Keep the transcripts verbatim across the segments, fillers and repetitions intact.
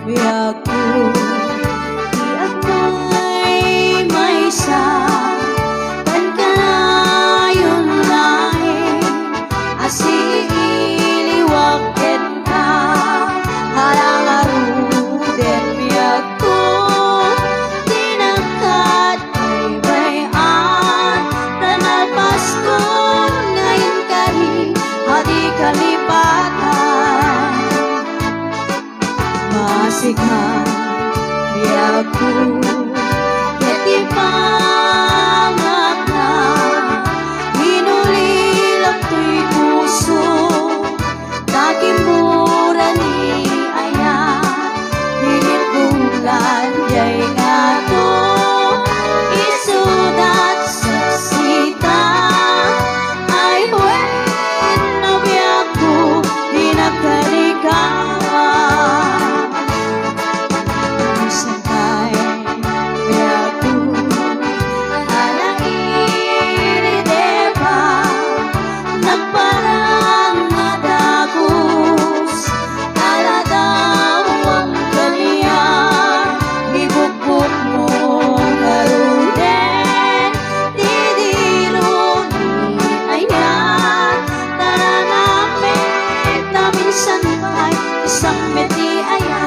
Biagko, ti agmaymaysa, ken kanayon laeng a siiliwak kenka, hala ngaruden biagko, ti nagkad- Baybay-an ta nalpaskon nga inkari a di kalipatan. Masikan, biagko, ket ti pangakna, inulilak toy puso. Ta kimmurani aya, init bulan jay ngato, isudat saksita, ay wen a biagko, di nagkarikawa. Sakay, biagko, ala iri deba, nagparang a dagus, ala dawam kaniak, ibukbokmo ngaruden, ti diro ni ayat, tara na met a minsan pay, isang met ti ayat.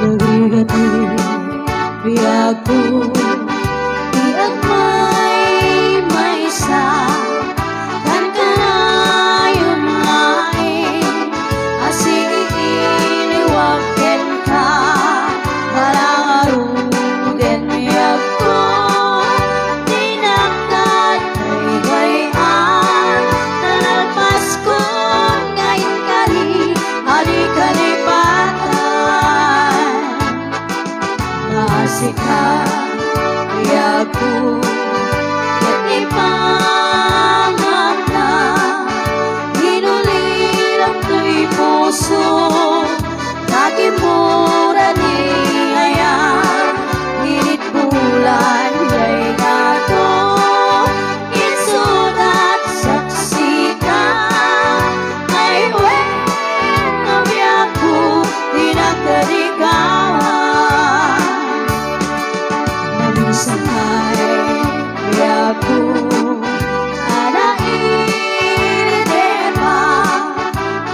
Nagrigat ti biagko, ti agmaymaysa, ken kanayon laeng a siiliwak kenka, hala ngaruden biagko, ti nagkad- Baybay-an, ta nalpaskon nga inkari a di kalipatan. Masikan, biagko, ket ti pangakna, inulilak toy puso. Ta kimmurani aya, init bulan jay ngato, isudat saksita, ay wen a biagko, di nagkarikawa. Naminsan pay, biagko, ala iri deba,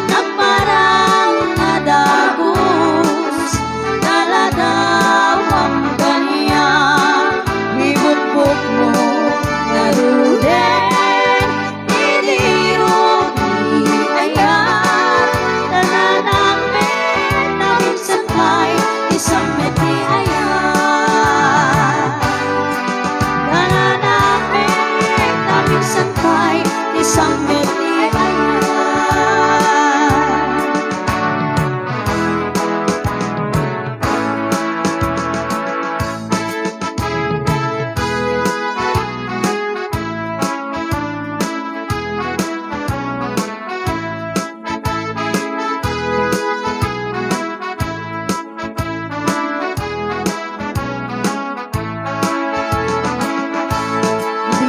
nagparang a dagus, taladawam kaniak, ibukbokmo ngaruden, ti diro ni ayat, ta nanamek a minsan pay, isang met ti ayat. Nanamek a minsan pay, isang met ti ayat.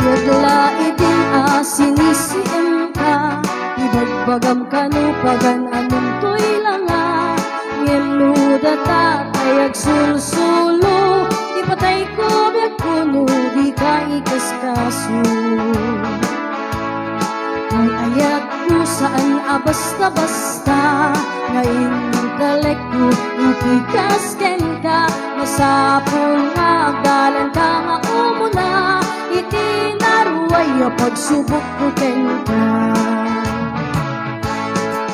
Biag la idin a sinisiemka, ibagbagam kano pagan-anom toy langa, ngem no data tay agsulsulo, ipatayko biagko no dika ikaskaso. Ay ayatko saan a basta-basta nga intalekko iti kas kenka, masapul nga agdalanka nga umuna iti naruay a pagsubokko kenka.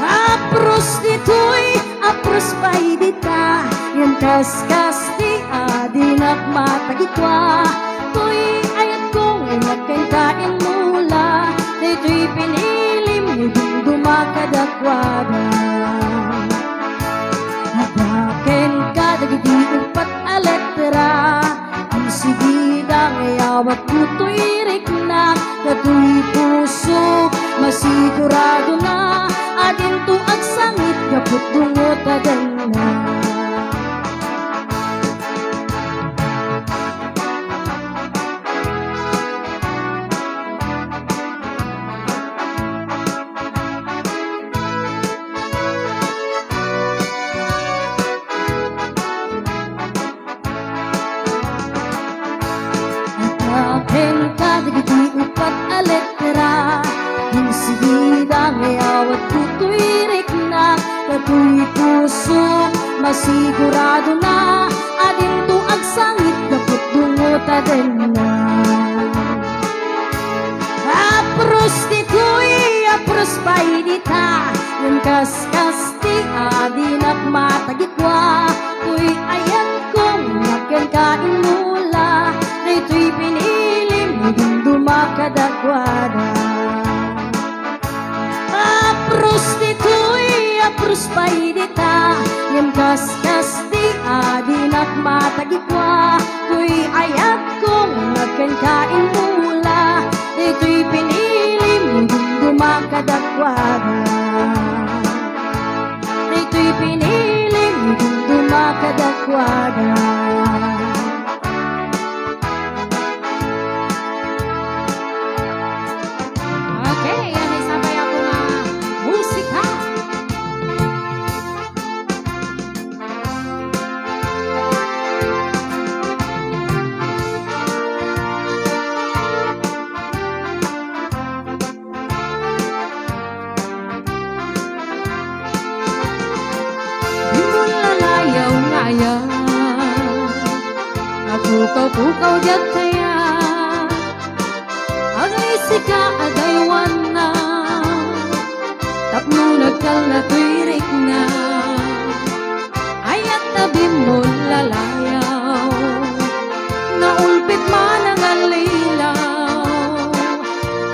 Apros ditoy, apros pay dita, ngem kaskas ti a dinak matagikua. Toy ayatko nga inak kenka immula, daytoy pinilim ni Dingdong. Sigurado na a dinto agsangit gapu dungotadenna. Adda kenka dagiti uppat a letra, insigida nga iyawatko toy rikna, datoy puso, masigurado na a dinto agsangit gapu dungotadenna. Apros ditoy, apros pay dita, ngem kaskas ti adinak matagikua, toy ayatko nga kenka immula, daytoy pinilim nga dumduma kadakuada. Apros ditoy, apros pay dita, ngem kaskas ti adinak matagikua, toy ayatko nga kenka immula, daytoy pinilim nga dumduma kadakuada. Daytoy pinilim nga dumduma kadakuada. Okay, ayan, isabay ako nga musika. Bimmulalayaw nga aya, apukaw-pukaw diak kaya. Aglisi ka a daywanna, tapno nagkalna toy rikna. Ayat a bimmulalayaw, naulpit man a ngallilaw.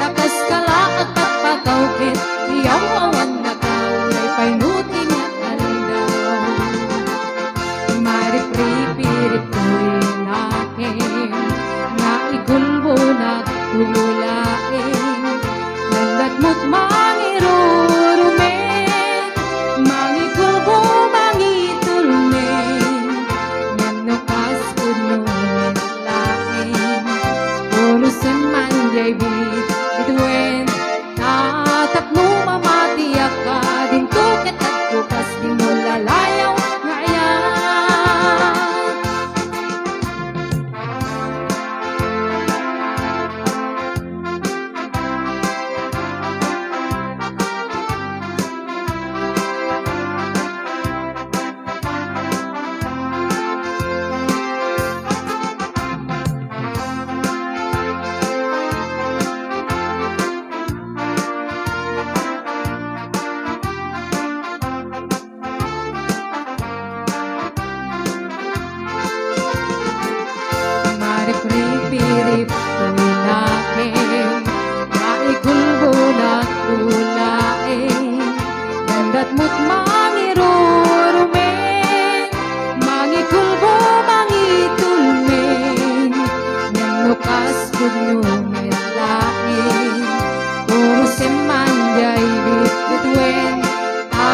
Ta kaskala agpakpakaw ket iyaw-awan nakaw, naipanuti nga aldaw. Maripripirip toy nakem, nga ikulbonak tululaem. Nandatmot mangirurumen, mangikulbo, mangitulmen. Ngem no kas pudno met laeng, punusen man diay bit-, bituen. Ta tapno mamatiak a dinto ket agko kas bimmulalayaw nga ayat. Maripripirip toy nakem, naikulbonak ulaeng. Nandatmot mangirurumen, mangikulbo, mangitulmen. Ngem no kas pudno met laeng, punusen man diay bitbituen. Ta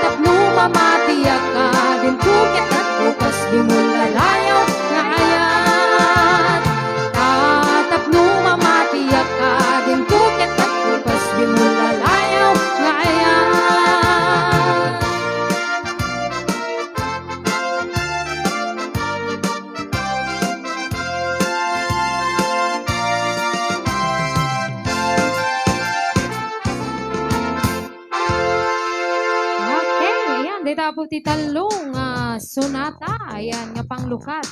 tapno mamatiak a dinto ket agko kas bimmulalayaw nga ayat. Ta tapno mamatiak a dinto ket agko kas bimmulalayaw nga ayat. Okay, ayan, dayta po ti tallo nga sonata, ayan, nga panglukat.